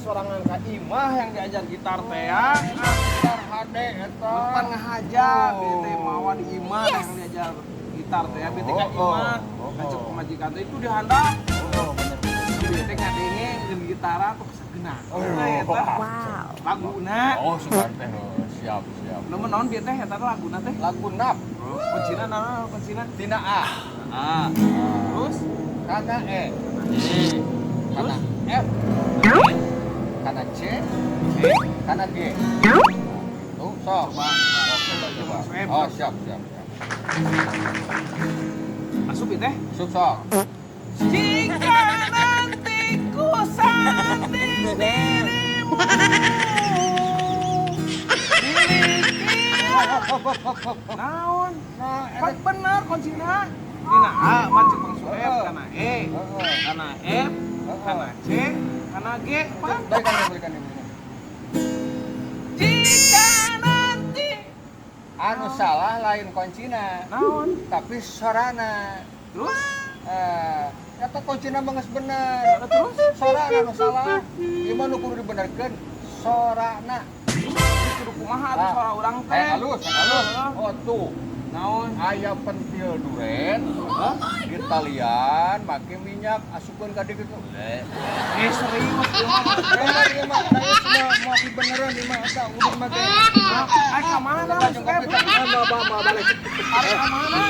sorangan ka imah yang diajar gitar teh ya. Gitar HD eta. Bukan ngahaja, Oh. bieu teh mawa di imah yang diajar gitar teh ya, bieu teh ka Oh, oh. imah. Oh, Ngacuk oh. pamajikan teh itu dihandap. Oh, bener. Bieu teh ngadenge jeung gitara tuh kesageuna. Oh. Eta Wow. laguna. Oh, sugan teh. Oh, siap, siap. Nomor naon bieu teh eta laguna teh? Lagu nap Kuncina naon kuncina? tina A. Ah. Terus Kana E. Kana F. Kana C. Kana G. Tuh, sok. Coba. Sok, coba, coba. Oh, siap, siap, siap. Asup ieu teh. Sup, sok. Jika nanti ku sanding dirimu, miliki. Naon? Nah, Kan bener kuncina. Dina A, macet Bang Sueb, kana E, kana F, kana C, kana G, Pak. Balikan, balikan, balikan. Jika nanti Anu salah lain kuncina, naon? Tapi sorana. Terus? Eh, eta kuncina mah geus bener. Terus? Sorana anu salah. Ieu mah nu kudu dibenerkeun sorana. Kudu kumaha atuh suara urang teh? Eh, halus, halus. Oh, tuh. Naon? Aya pentil duren, ditalian, make minyak, asupkeun ka dieu kitu. Eh, serius ieu mah. Bener ieu mah, da ieu semua mau dibeneran ieu mah eta udah make. Ay, ka mana Bang Jeung Sueb? kopi teh, bawa balik. Arek ka mana?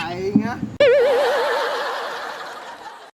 Aing ah.